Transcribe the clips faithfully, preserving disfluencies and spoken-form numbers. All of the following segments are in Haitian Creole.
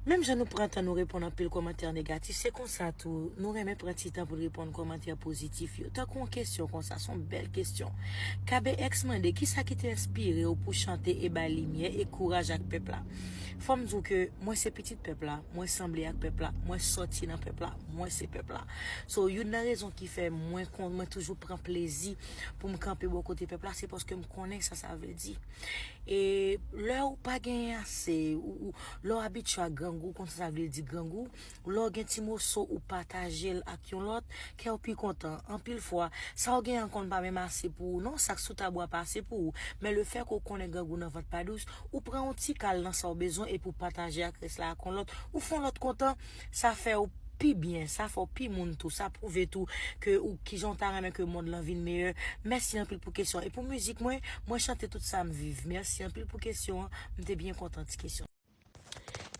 Menm jan nou pran tan nou reponn anpil kòmantè negatif, se konsa tou, nou renmen pran ti tan pou n reponn kòmantè pozitif yo. Tankou yon kesyon konsa, se yon bèl kesyon. K B X mande, kisa ki te enspire w pou chante e bay limyè e kouraj ak pèp la? Fò m di w ke mwen se pitit pèp la, mwen sanble ak pèp la, mwen sòti nan pèp la, mwen se pèp la. So, youn nan rezon ki fè mwen kon, mwen toujou pran plezi pou m kanpe bò kote pèp la, se paske m konnen sa sa vle di. E lè ou pa genyen ase, ou, ou, lè w abitye a grangou, konn sa sa vle di grangou, lè w gen ti moso ou pataje l ak yon lòt, kè w pi kontan. Anpil fwa, sa w genyen an konn pa menm ase pou ou non, sa k sou tab ou a pa ase pou ou. Men lefètke w konnen grangou nan vant pa dous, ou pran yon ti kal nan sa w bezwen epi w pataje ak rès la ak yon lòt, ou fè yon lòt kontan, sa fè w pi byen, sa fè w pi moun tou, sa pwouve tou ke ou kijan w ta renmen ke mond lan vin meyè. Mèsi anpil pou kesyon an. E pou mizik mwen, mwen chante tout sa m viv. Mèsi anpil pou kesyon an. M te byen kontan ti kesyon.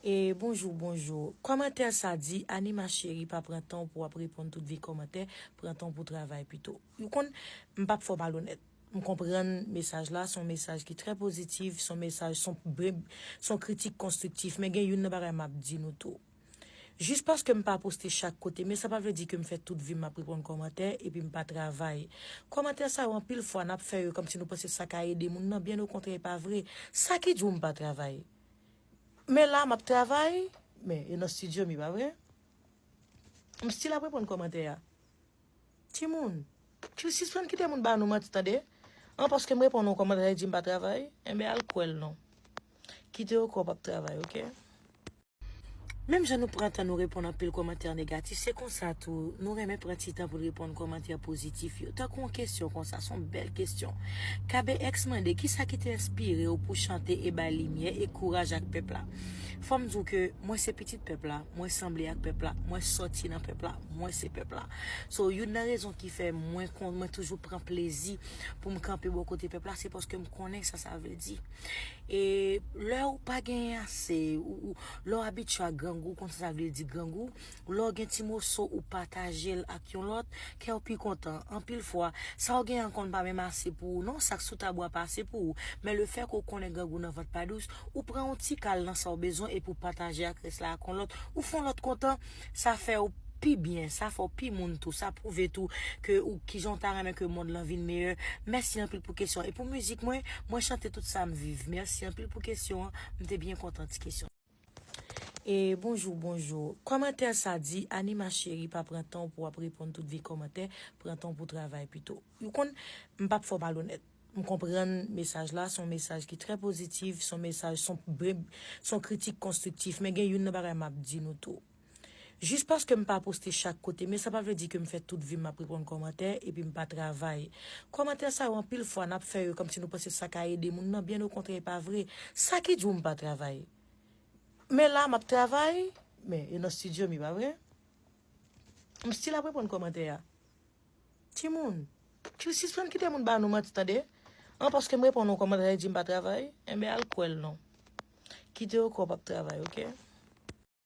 E bonjou, bonjou. Kòmantè sa di, Anima cheri, pa pran tan w pou w ap reponn tout vye kòmantè, pran tan w pou w travay pito. Ou konn, m p ap fè w malonèt. M konprann mesaj la, se yon mesaj ki trè pozitif, se yon mesaj, se yon bre-, se yon kritik konstriktif, men gen youn nan bagay m ap di nou tou. Jis paske m pa poste chak kote, men sa pa vle di ke m fè tout vi m ap reponn kòmantè epi m pa travay. Kòmantè sa yo anpil fwa n ap fè yo kòmsi nou panse sa ka ede moun nan, byen okontrè e pa vre. Sa ki di w m pa travay? Men la m ap travay, men e nan estidyo m ye pa vre? M still ap reponn kòmantè a. Timoun, sispann kite moun ba nou manti tande. An paske m reponn yon kòmantè la di m pa travay, enben al kwè l non. Kite yo kwè w p ap travay, oke? Menm jan nou pran tan nou reponn anpil kòmantè negatif, se konsa tou, nou renmen pran ti tan pou n reponn kòmantè pozitif yo. Tankou yon kesyon konsa, se yon bèl kesyon. K B X mande, kisa ki te enspire w pou chante e bay limyè e kouraj ak pèp la? Fò m di w ke mwen se pitit pèp la, mwen sanble ak pèp la, mwen sòti nan pèp la, mwen se pèp la. So, youn nan rezon ki fè mwen kon, mwen toujou pran plezi pou m kanpe bò kote pèp la, se paske m konnen sa sa vle di. E lè ou pa genyen ase, ou, ou, lè w abitye a grangou, konn sa sa vle di grangou, lè w gen ti moso ou pataje l ak yon lòt, kè w pi kontan. Anpil fwa, sa w genyen an konn pa menm ase pou ou non, sa k sou tab ou a pa ase pou ou. Men lefètke w konnen grangou nan vant pa dous, ou pran yon ti kal nan sa w bezwen epi w pataje ak rès la ak yon lòt. Ou fè yon lòt kontan, sa fè w pi byen, sa fè w pi moun tou, sa pwouve tou ke ou kijan w ta renmen ke mond lan vin meyè. Mèsi anpil pou kesyon. E pou mizik mwen, mwen chante tout sa m viv. Mèsi anpil pou kesyon an. M te byen kontan ti kesyon. E bonjou, bonjou. Kòmantè sa di, Anima cheri, pa pran tan w pou w ap reponn tout vye kòmantè, pran tan w pou w travay pito. Ou konn, m p ap fè w malonèt. M konprann mesaj la, se yon mesaj ki trè pozitif, se yon mesaj, se yon bre-, se yon kritik konstriktif, men gen youn nan bagay m ap di nou tou. Jis paske m pa poste chak kote, men sa pa vle di ke m fè tout vi m ap reponn kòmantè epi m pa travay. Kòmantè sa yo anpil fwa n ap fè yo kòmsi nou panse sa ka ede moun nan, byen okontrè e pa vre. Sa ki di w m pa travay? Men la m ap travay, men e nan estidyo m ye pa vre? M still ap reponn kòmantè a. Timoun, sispann kite moun ba nou manti tande. An paske m reponn yon kòmantè la di m pa travay, enben al kwè l non. Kite yo kwè w p ap travay, oke?